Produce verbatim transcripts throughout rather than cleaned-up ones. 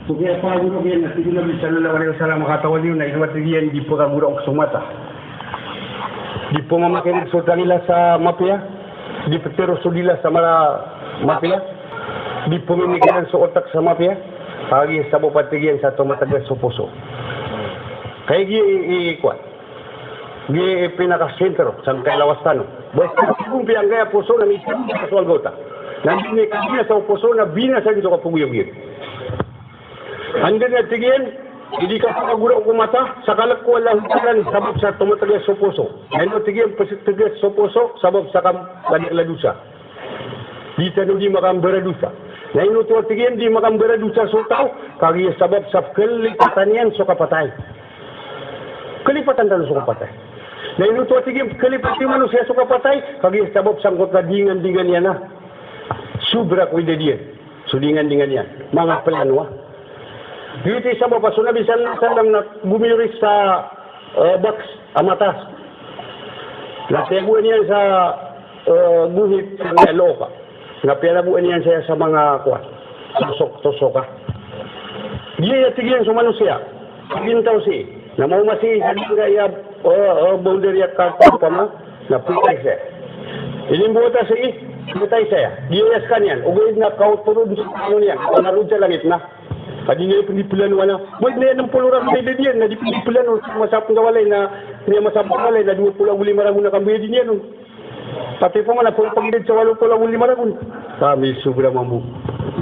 So kiyapagorok iyan na tig o Nabi sallallahu alaihi wasallam, katawan iyo na ino a tig iyan di pkagoraok so mata. Di pmamakineg so tangila sa mapiya, di ptero so dila sa mara mapiya, di pmimikiran so otak sa mapiya, kagiya sabap a tig iyan sa tomatgas so poso. Kagiya i, i, kuwan. Giya i pinakasentro sangkai lawas tano. Basta tig iyan angkaya poso na mitig iyan so algawta. Na anda i kabinasa o poso na binasa dn so kapagoyagoyag. Anda na tig iyan, di kapakagoraok o mata, sa kalk ko Allahu Ta'ala na sabap sa tomatgas so poso. Na ino tig iyan, ptgas so poso, sabap sa kamadakl a dosa. Di tano di makambaradosa. Na ino oto a tig iyan di makambaradosa so taw, kagiya sabap sa kalipatan iyan so kapatay. Kalipatan tano so kapatay. Na ino oto a tig iyan kalipati o manosiya so kapatay, kagiya sabap sangkoto a dingandingan iyan a sobra ko idad iyan. So dingandingan iyan. Manga plano a. Giyoto i sabap a so Nabi sallallahu alaihi wasallam na gomiyoris sa, eh, box a matas. Na tiyagoan iyan sa, eh, gohit sa loka. Na piyalagoan iyan saya sa manga kuwan. Tosok, tosok a. Giya tig iyan so manosiya. Tig iyan taw sii. Na maoma sii sa giyangkaya, eh, eh, boundary a kapampa na ptay saya. Inimbowat a sii, ptay saya. Giya skaniyan. Ogaid na kaoto ron so plano niyan. Pangarod sa langit na. Ka di niyan pn di plano ana. Ogaid na iyan enm polo ragon a idad iyan, na di pn di plano, masa pn sa walay na, niyan masa pn sa walay na dowa polo ago lima ragon a kambayad iyan on. Pati pman a polo pagidad sa walo polo ago lima ragon. Kami sobra mambo.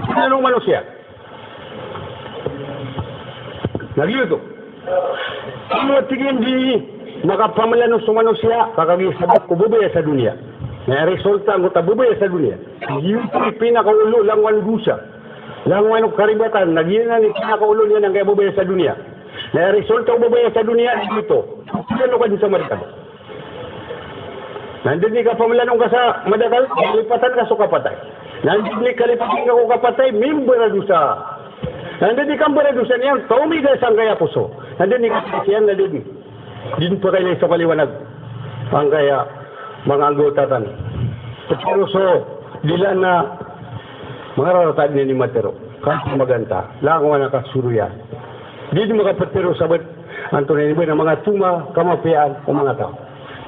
Plano o manosiya. Na giyoto. Ino a tig iyan di makapamlano so manosiya, ka kagiya sabap ko babaya sa doniya. Na aya resulta angkoto a babaya sa doniya. Giyoto i pinakaolo langowan o dosa. Langowan o karibatan, na giyanan i pinakaolo niyan angkaya babaya sa doniya. Na aya resulta o babaya sa doniya, giyoto. Plano ka dn sa madakl. Na anda dn i kapamlano ngka sa madakl, kalipatan ka so kapatay. Na anda dn i kalipati ngka ko kapatay, mimbaradosa. Na anda dn i kambaradosa niyan, taw miga sangkaya poso. Na anda dn i kapatay iyan, na anda dn. Di dn pakailay so kaliwanag angkaya manga anggawta tano. Ptero so dila na manga rarata dn iyan i matero. Ka maganta. Langowan a kasoroyan. Di dn makaptero sabap antonaa ini ba na manga toma, kamapiyaan o manga taw.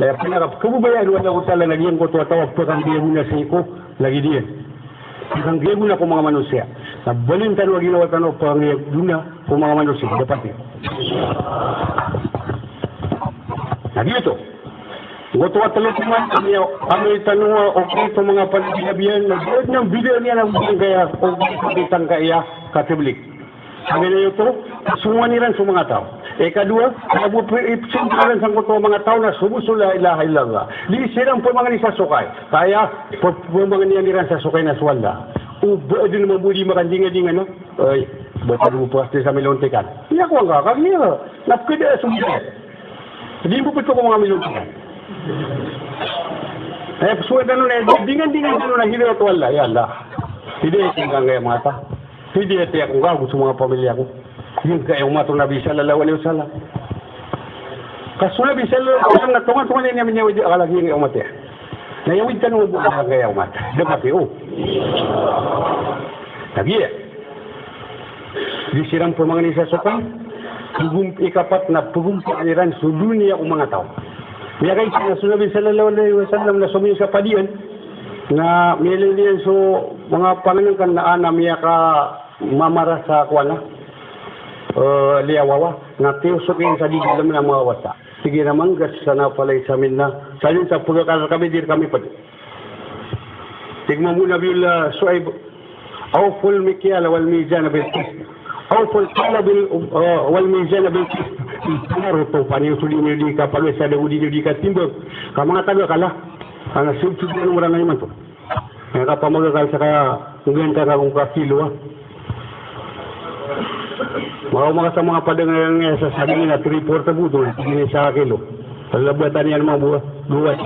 Na aya pinakakababayaan o Allahu Ta'ala na giyangkoto a taw a pkanggayago na sii ko lagid iyan. Pkanggayago na ko manga manosiya. Na balin tano a ginawa tano a pkanggayago na ko manga manosiya. Dapat iyan. Na giyoto. Giyangkoto a tlo pman, amay tano a okit o manga panabi-nabiyan, na da dn a bidaan iyan a giyangkaya, okit o giyangkaya katablig. Aya giyoto, songowan iran so manga taw. Ikadowa, aya bo ipsongowan iran sangkoto a manga taw na so bo so la ilaha illallah. Di siran pmangni sa sokay. Kaya, p-, pmangni iran sa sokay na so Allah. O ba dn mambo di makandingadingan a. Ay, ba tano bo pasti sa milontikan. Iya ko angka, kagiya. Na pkada so Di bo pito ko manga milontikan. Eh, psowa tano na, dingandingan tano na hidayat o Allah, ya Allah. Hidayati ngka angkaya mata. Hidayati ako ngka ago so manga pamilya ko. Giyangkaya omat o Nabi sallallahu alaihi wasallam. Ka so Nabi sallallahu alaihi wasallam na tongatonga niyan a miyawid a akal a giyangkaya omat iyan. Na iyawid tano bo angkaya omat. Dapat iyo. Lagid iyan. Di siran pmangni sa sokay, pgom-, ikapat na pgompaan iran so doniya o manga taw. Miyakaisa na so Nabi sallallahu alaihi wasallam na somiyong sa padian, na miyailay niyan so manga pangnngkn na ana miyakamamara sa kowan a, eh, liyawawa, na tiyosok iyan sa didalm na mawawasa. Tig iyan a manggas sa na falaysa minna, sa dn sa pagakal kami di rkami pd. Tig mambo o Nabiyullah Shu'aib, "Awful mikyala wal mizana bil qist. Awful mikyala bil, eh, wal mizana bil qist." Ipanaroto paniyo so di niyo di kapagasa, da go di niyo di katimbang. Ka manga taga kala. Ana sibsib ko nomran na imanto. Aya kapamagakal sa kaya nggan ka ka kilo, ah. Makaoma ka sa manga padangan a sasabi na three-fourth a botol, tig iyan sa kilo. Lalabatan iyan mambo a dowa.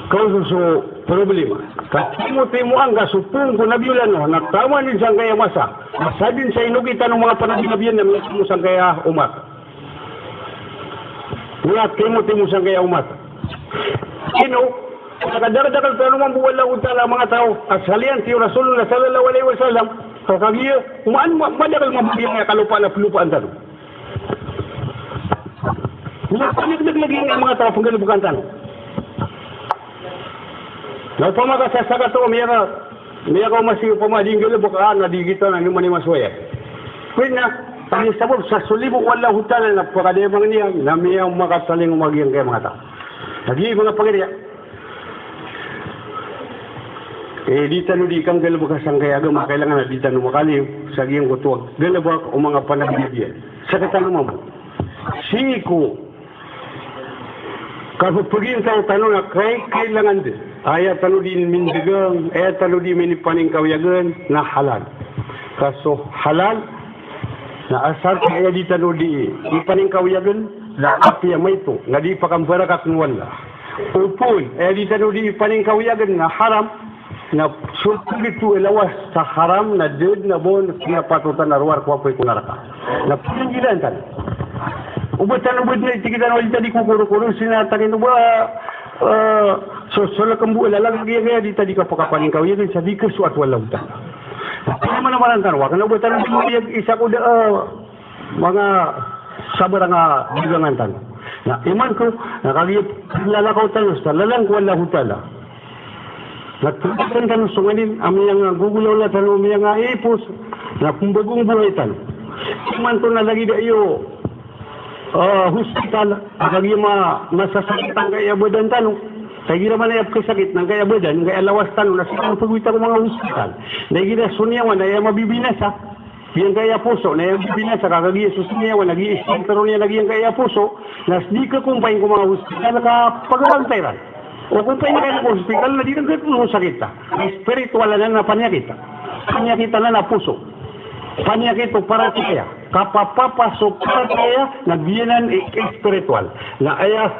Kaoto so problema. Ka timotimoan ka so poon ko Nabiyullah Nuh, na taman dn sangkaya masa. Masa dn sa inokitan o manga panabi-nabiyan na miyatimo sangkaya omat. Miyatimo-timo sangkaya omat. Ino, na kadakdakl tano mambo o Allahu Ta'ala a manga taw a saliyan sii o Rasulullah sallallahu alaihi wasallam, Kagiya, man, ma-, madakl mabagi a kalopaan a plopaan tano. Miyapagdagdag lagid a manga taw a pnggalbkan tano. Na opama ka sa sakataw, miyaka, miyakaoma sii opama di nggalbk a, na di kita na niyo man i masoya. Pwede na, aya sabap sa so limo o Allahu Ta'ala na pkadayamang niyan, na miyamakatalingoma giyangkaya manga taw. Lagid manga pagariya. Eh, di tano di kanggalbka sangkaya agama, kailangan a di tano makaliyo sa giyangkoto a galbk o manga panabi-nabian. Sa katano mambo. Sii ko kapphagintao tano na kay, kailangan dn. Aya tano di mindagang, aya tano di minipaningkawiyagan, na halal. Ka so halal, na asar ka aya di tano di ipaningkawiyagan, na apiya maito, na di pakambarakatn o Allah. Opama, aya di tano di ipaningkawiyagan, na haram, na so pagito i lawas sa haram, na da dn a ba on kiyapatotan a rowar ko apoy ko naraka. Na pnggilaan tano. O ba tano ba dn a tig tano a di ta di kokorokoro, sii na tagin o ba, eh, so, so lakmbo a lalag, aya, aya di ta di kapakapaningkawiyagan sa di kasoat o Allahu Ta'ala. Na pnamanamanaan tano, wa kna o ba tano di mawiyag isa ko da, eh, manga sabarang a dagangan tano. Na imanto, na kagiya plalakaw tano sa lalan ko Allahu Ta'ala. Na tindgan tano so nganin a miyangagogolaola tano, miyangaipos, na pmbagong boway tano. Imanto na lagid a iyo, ah, hospital, a kagiya ma-, masasakit angkaya badan tano. Ka igira man aya pkhasakit angkaya badan, angkaya lawas tano, na sii tano pagowita ko manga hospital. Na igira so niyawa na aya mabibinasa. Giyangkaya poso, na aya bibinasa ka kagiya so siniyawa, na giya istighfar niyan, na giyangkaya poso, na sii di kakompayn ko manga hospital ka pagarantay ran. O kompayn ka ko hospital, na di ran katotol so sakit a. Spiritual anan a panyakit. Panyakit anan a poso. Panyakit o paratiyaya. Kapapapa so paratiyaya, na giyanan i spiritual. Na aya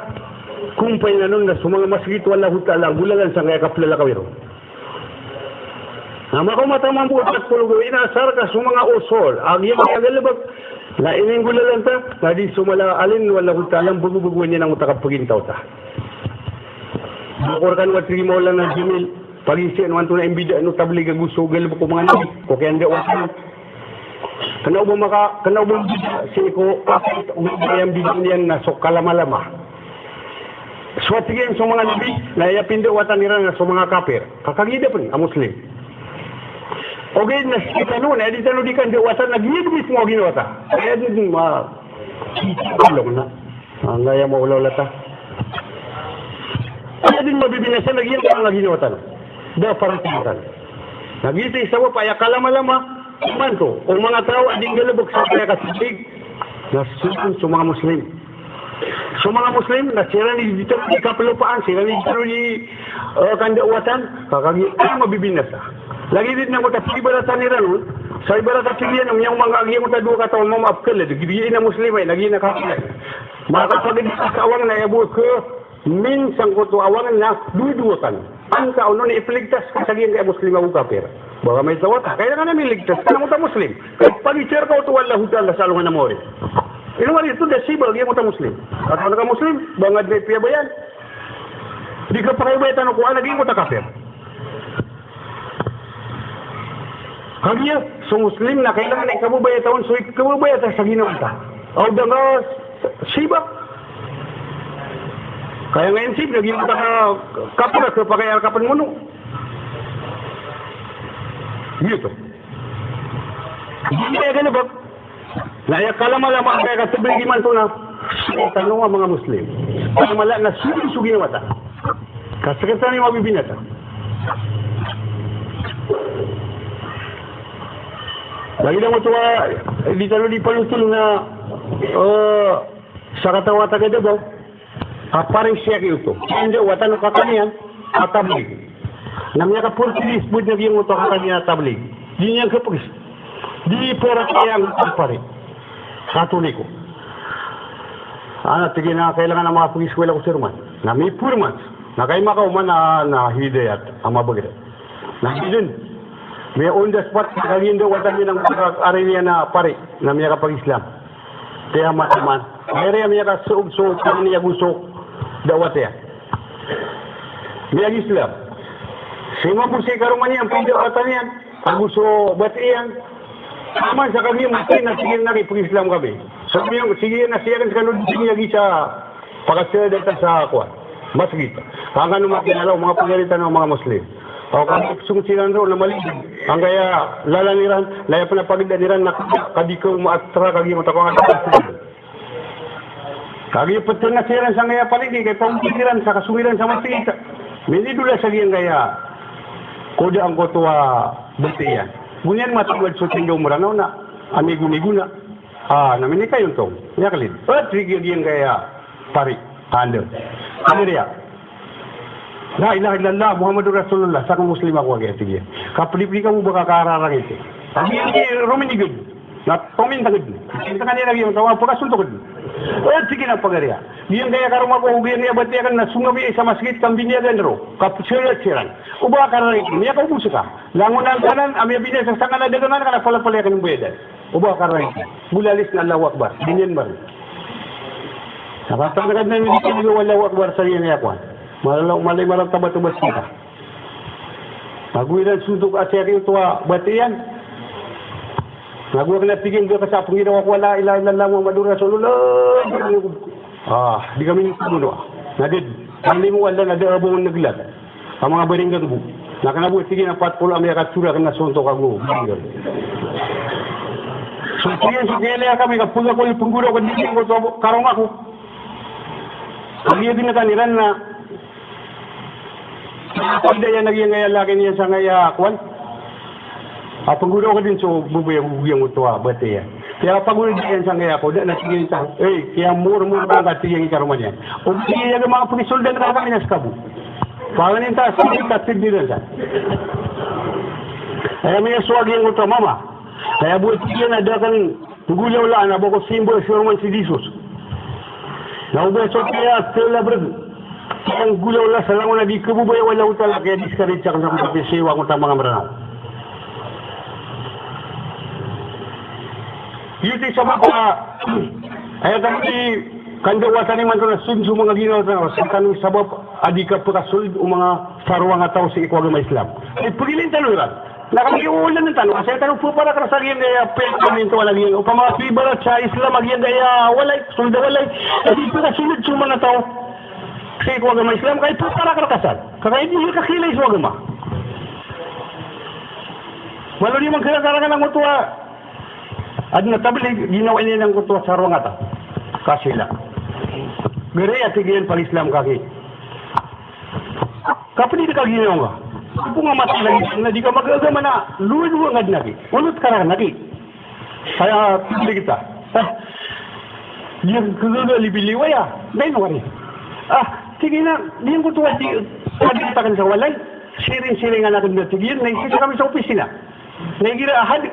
kompayn anan na so manga masgit o Allahu Ta'ala, golalan sangkaya kaplalakaw iron. Na makaoma ta mambo a polo gawii na asar ka so manga osol a giyangkaya galbk na ininggolalan ta, na di so mala a limo o Allahu Ta'ala a mbagobagoan iyan angkoto a kapagintao ta. Bokor kano a tig i Maulana Jamil, pagiza ino antonaa i mbidaan o tablig ago so galbk o manga nabi ko kiyandawatan. Kna o ba maka, kna o ba mbida sii ko kapir, o ba aya mbida niyan na so kalamalama. So a tig iyan so manga nabi, na aya pindawatan iran na so manga kapir. Ka kagiya da pn a Muslim. Ogaid na sii tano, na aya di tano di kandawatan, na giya dn mismo a ginawata. Aya dn ma-, along na. Angkaya maolaola ta. Aya dn mabibinasa na giyangkaya manga ginawatan. Da paratiyaya tano. Na giyoto i sabap a aya kalamalama, imanto, o manga taw a di nggalbk sangkaya katablig, na so, so manga Muslim. So manga Muslim, na siran i di tano di kaplopaan, siran i di tano di, eh, kandawatan, ka kagiya aya mabibinasa. Lagid dn angkoto a pibaratan iran on, sa ibarat a tig iyan, miyaoma ngka a giyangkoto a dowa kataw a mama a pkhalad, giya ina Muslim ay, na giya ina kapir. Makapagadi ka sa awang na aya bo ka, min sangkoto a awang na dowa-dowa kano. An ka onon i pligtas ka sa giyangkaya Muslim ago kapir. Ba ka maito a wata, kailangan a miligtas ka angkoto a Muslim. Kay pagizar ka oto o Allahu Ta'ala sa alongan a maori. Ino nga rito da siba giyangkoto a Muslim. Katawan ka Muslim, ba nga dn i piyabayaan. Di ka pakaibayaan tano ko ana giyangkoto a kapir. Kagiya so Muslim na kailangan i kababaya ta on so ikababaya ta sa ginawa ta. Aw da nga siba. Kaya nga insib na giyangkoto a kapir a kapakay a kapn mono. Giyoto. Giya galbk. Na aya kalamalama angkaya katablig imanto na sii tano a manga Muslim. Kalamala na sii so ginawata. Ka sktano i mabibinasa. Lagid angkoto a di tano di panothol na, eh, sakataw a taga Davao a pari sii a giyoto. Kiyandawatan o kaka niyan a tablig. Na miyaka-Portuguese bo dn a giyangkoto a kaka niyan a tablig. Di niyan kapagis. Di paratiyaya angkoto a pari. Katoliko. Ana tig iyan a kailangan a makapag-eskwela ko sermon. Na miporman. Na kay makaoma na, na hidayat a mabagr. Na di dn. Miya-on the spot, kagiya ndawatan iyan angkoto a ari niyan a pari. Na miyakapag-Islam. Kaya mataman. Kaya miyakasoog so, kaya niya gusto dawat iyan. Miyag-Islam. Sii mambo sii karoma niyan, pindawatan iyan. ago so batiya iyan. Taman sa kagiya matay na tig iyan a pag-Islam kami. So, tig iyan a sii akn skano dn tig iyan a giya sa pakasaladatan sa kowan, masgit. Angkano makinalaw, manga pagari tano a manga Muslim. O, kami song siran roo na maliligid. Angkaya lalan iran, na aya pn a pagdaan iran na ka di ko maatra kagiya matakowa nga. Kagiya ptnga siran sangkaya paligi, kay paogi iran sa kasong iran sa masgit. Minidola sa giyangkaya koda angkoto a batiya iyan. Go niyan matawad so tindao Mranaw na a migonigona. A, na minikayontong. Miyaklid. Tig iyan giyangkaya pari. Anda. Anda riya? La ilaha illallah Muhammadur Rasulullah. Sakn Muslim ako, a giya tig iyan. Kapdipdi ka bo ba ka kararangiti. A giya, giya rominigd. Na tomintangd. Tintangn iyan a giyangkoto a pakasontokn. Tig iyan a pagari a, giyangkaya karoma ko, giyangkaya batiya akn na song abi sa masgit ka mbiniyagan roo. Kapsalat siran. O ba kararangiti. Miyakaobos ka. Langonan ka nan, a miyabinasa sangkanan a dagangan ka na palapalaya akn mbayadan. O ba kararangiti. Golalis na Allahu Akbar. Di niyan marn. Na katawan ka dn a miyabinasa Allahu Akbar sa giyangkaya kowan. Malay, malay maratabat o ba sii ka. Ago iran sontok a sii ko oto a batiya iyan. Ago akn a tig iyan, giyangkaya sa pnggiraw ako a la ilaha illallah Muhammadur Rasulullah. A, di kami nikomono. Na di, kami mo Allah na da a ba on naglag. A manga baringgan bo. Na kna bo tig iyan a pat polo a miyakatora akn a sontok ago baringgan. So tig iyan, so kiyalaya kami ka pnggiraw ko, pnggiraw ko, di ko so karoma ko. Kagiya di na taniran na Pagda iyan a giyangkaya laki niyan sangkaya kowan. A pnggiraw ka dn so babay a giyangkoto a batiya iyan. Kiyapagolid iyan sangkaya koda na tig iyan ta, "Ey, kiyamormor ka," tig iyan i karoma niyan. O tig iyan a manga pngisoldan ka kami na ska bo. Pangnin ta sa tig iran sa. Aya miyasowa giyangkoto a mama. Aya bo tig iyan a da akn nggolawlaan a ba ko simba si Roman si Jesus. Na o ba so kiya tela brg. Kiya nggolawla sa langon a di kababaya o Allahu Ta'ala, kiya discourage akn sa koto a pisiwa ko ta manga Mranaw. Giyoto i sabap a, aya tano di kandawatan imanto na sold so manga ginawa tano, sa tano sabap a di kapakasold o manga saroang a taw sii ko agama Islam. Ay, pagilin tano iran. Na kagiya olan tano, asar tano pparakar sa giyangkaya piyakaminto a giyangkaya. Opama ka ibarat sa Islam a giyangkaya walay, sold a walay. Di pakasold so manga taw sii ko agama Islam, ka pparakar ka san. Ka kagiya di ka kailay so agama. Malo di man kira karangan angkoto a adn a tablig, ginawa iyan angkoto a saroang a taw. Ka sila. Gari a tig iyan pag-Islam ka ki. Kapdi ka ginawa nga. Ipo nga matay lagi na di ka mag-agama na luwa-luwa nga dn aki. Onot ka rakn aki. Kaya pili kita. Ah, di ka gaga libiliwaya. Dai no kani. Ah, tig iyan a, di angkoto a di, adi takn sa walay. Siring-siringan akn na tig iyan, na isa kami sa opisina. Na igira ahad,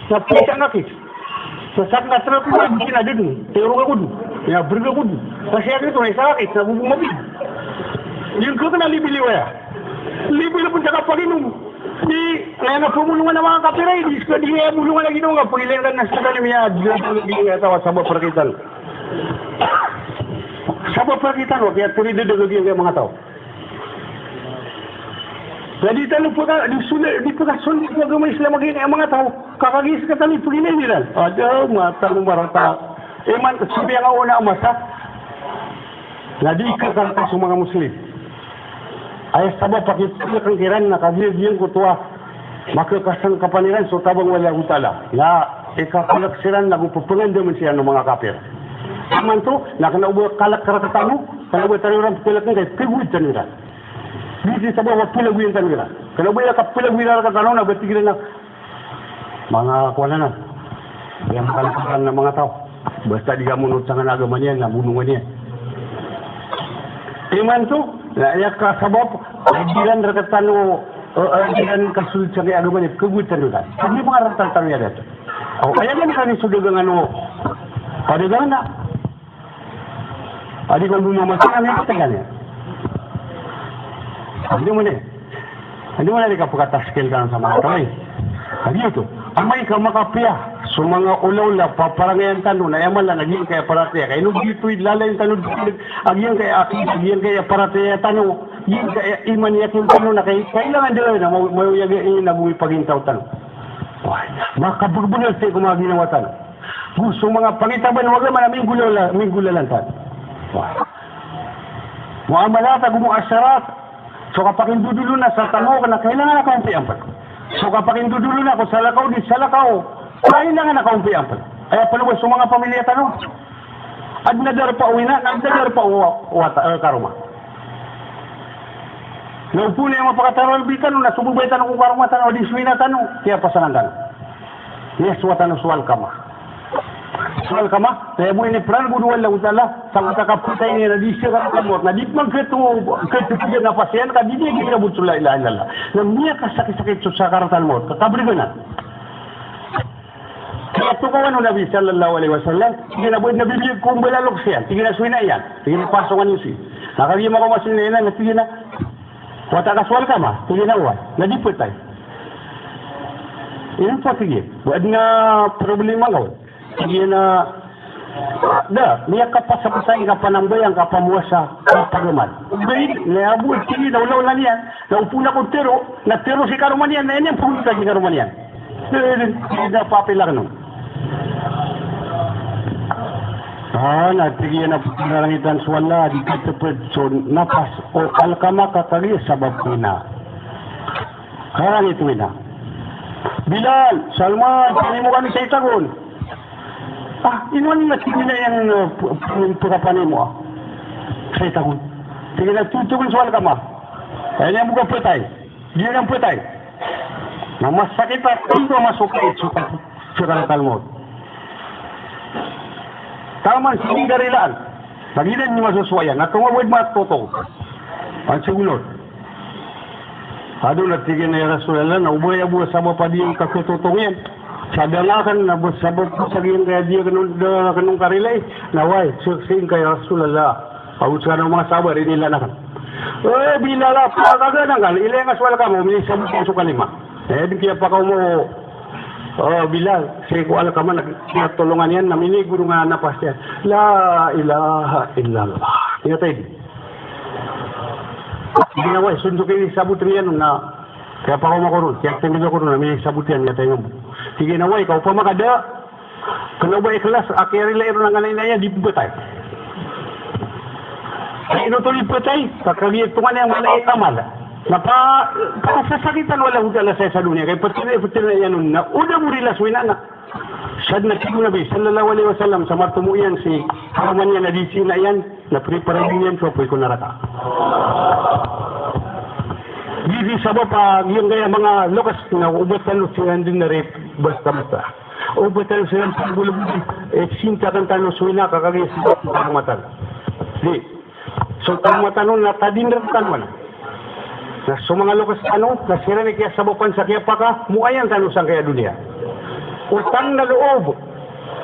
na pisa nga ki. Na sak na tara ko, di na dun. Tero ka ko dun. Ya, berga ko dun. Na siya ki to, na isa ki, na bubu mabid. Yung ka na libiliwaya. Libil pun sa kapaginom. Di, na nga pumulungan a manga kapira, di, di nga pumulungan a ginawa nga, pagilingan na sa kalim ya, di nga pumulungan a ginawa, sabap rakitan. Sabap rakitan, wa, kaya turi dede gagi ang mga tao. Na di tano paka, di suli, di pakasold ko agama Islam a giyangkaya manga taw. Ka kagiya sekatano i pagilingan iran. Ada, mata ko marata. Iman, sabi nga ona a masa. Na di kakalk so manga Muslim. Aya sabap a kipelek kiran na kagiya giyangkoto a makakasangkapan iran so tabang o Allahu Ta'ala. Na ikapelek siran na go pepengandamen siran o manga kapir. Imanto, na kena o ba kalek rektano, kena o ba tano iran pepelek ka i pegowad tano iran. Di di sabap a pelagoyan tano iran. Kena o ba iya kapelagoyan rektano na ba tig iran a manga kowan anan. Iya makalek iran a manga taw. Basta di ka monot sangkanan a agama niyan na bonongan iyan. Imanto, na iya kasabap, a di iran rektano, eh, eh, di iran kasold sangkaya agama niyan, pegowad tano iran. Di manga rektano tano iya dato. O, aya man kani so dagangan o padagangan na. Adi ko mamasa kami, adi ko tanggal niyan. Adi mo na. Adi mo na, di ka pekataskil tano sa manga taw. Adi oto. Amay ka makapiya so manga olaola, paparangayan tano, na aya mala na giyangkaya paratiyaya. Ka ino giyoto i lalayon tano, a giyangkaya aki, a giyangkaya paratiyaya tano. Iman iyan tano na kay, kailangan dn na ma-, maoyag iyan a bo i pagintaw tano. Wah, makabgabgay sii ko manga ginawa tano. Go so manga pangitaban o agama na minggolawla, minggolalan tano. Wah. Muamalat ago muasharat. So kapakindodolona sa tamok na kailangan a kaompiyaan pn. So kapakindodolona ko salakaw di salakaw, kailangan a kaompiyaan pn. Aya pn o ba so manga pamilya tano. Adn a darpa o ina, na adn a darpa o wa-, wata, eh, karoma. Na opama na mapakataroan bi tano, na so babay tano ko karoma tano, a di so ina tano, kiyapasangan tano. Yes, wata tano so Alqamah. So Alqamah, na aya bo ini pran bo o Allahu Ta'ala, sa kapatay niyan na di siya karatal mawt, na di pman khatokawan, khatokawan na pasiyan, ka di niyan kikira bo so la ilaha illallah. Na miyakasakit-sakit so sakaratal mawt, ka kabrganan. Kiyatokawan o Nabi sallallahu alaihi wasallam, tig iyan a bo, Nabi, biyag ko mbala loks iyan, tig iyan a so ina iyan, tig iyan a pasongan iyo sii. Na kagiya makaoma so ina iyan, na tig iyan a, wata ka so Alqamah, tig iyan a oway, na di phatay. Ino pa, tig iyan, bo adn a problema ka, tig iyan a, da, miyakapasapasay, kapanambayang, kapamowasa, kapagamal. Oway, na aya bo, tig iyan a olaola niyan, na opama ko tharo, na tharo si karoma niyan, na aya niyan pagolawla si karoma niyan. Eh, di, di na papilak non. Ah, na tig iyan a pinarangitan so Allah, di kateped so napas o Alqamah ka kagiya sabap ko ina. Karangit o ina. Bilal, Salman, pangni mo kami sa itagon. Ah, ino niyan na tig iyan a, eh, p-, p-, pagapani mo, ah. Sa itagon. Tig iyan a totokon so Alqamah. Aya niyan bo kapatay. Di niyan phatay. Na masakit a tanto a masokit so sakaratal mawt. Taman sii di karilaan. Lagid iyan i masosowa iyan. Na tonga bo i matotong. An sigonot. Adn a tig iyan a, ya Rasulullah, na o ba aya bo sabap a di kakhatotong iyan. Sa da akn na ba sabap ko sa giyangkaya di akn on, da akn on karilai. Na oway, sii, sii ka ya Rasulullah. Ago skano manga sahabat, inilaan akn. Eh, Bilal, a, pakaganang ka, ilay nga so Alqamah, minisabot iyan so kalima. Eh, di kiyapakaoma o, oh, Bilal, sii ko Alqamah, na kiyatolongan iyan, na minigorong a napas iyan. La ilaha illallah. Miyatay di. Tig iyan a oway, so ndod ko inisabot iyan on na kiyapakaoma ko ron, kiyatindg ako ron, na minisabot iyan, miyatay mambo. Tig iyan a oway, ka opama ka da, kna o ba ikhlas a kiyarilai ron a nganin a ina iyan, di phatay. Ka ino oto di phatay, ka kagiya tonganay a mala i amal. Na pa, pakasasakitan o Allahu Ta'ala saya sa doniya, ka iptn, iptn iyan on na o da bo rila so ina na. Sadn a tig o Nabi sallallahu alaihi wasallam, sa martmo iyan si karoma niyan a di si ina iyan, na preparado niyan so apoy ko naraka. Di, di sabap a giyangkaya manga loks na o ba tano siran dn na rip basta-basta. O ba tano siran pagolawlaan, eh, sinta akn tano so ina ka kagiya sabap ko karoma tano. Di. So karoma tano na tadin rktano anan. Na so manga loks tano, na siran i kiyasabapan sa kiyapakamoayan tano sangkaya doniya. Otang na loob.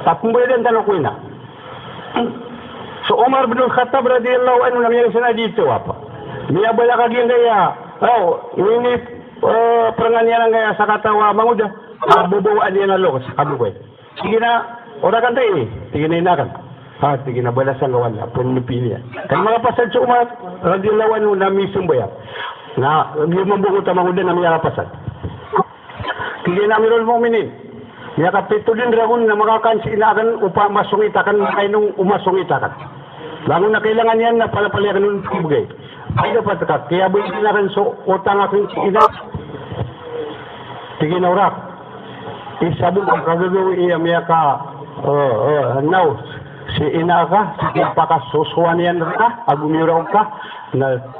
Pmbayadan tano ko ina. So Umar bin Al-Khattab radiyallahu anhu na miyailay san a di tawapa. Miyabala ka giyangkaya, aw, ini, eh, prangan iyan angkaya sakataw a mangoda. A, babawaan iyan a loks, a, babay. Tig iyan a, o rakan ta ini, tig iyan a ina akn. Ha, tig iyan a balasan ka o Allah, pnlpii niyan. Ka miyakapasad so Umar radiyallahu anhu na misambayang. Na, di mambo ko ta mangoda na miyakapasad. Tig iyan a Amirul Mu'minin, miyakapito dn ragon na makakan si ina akn, o pa masongit akn, makainom o masongit akn. Langon a kailangan iyan na palapalaya akn on pmbgay. Ay dapat ka, kiyabaya akn so otang akn si ina. Tig iyan a orak. Isa bo ka kagagawii a miyaka, eh, eh, naw si ina ka, sii ko pakasosowa niyan rka, ago miyoraok ka, na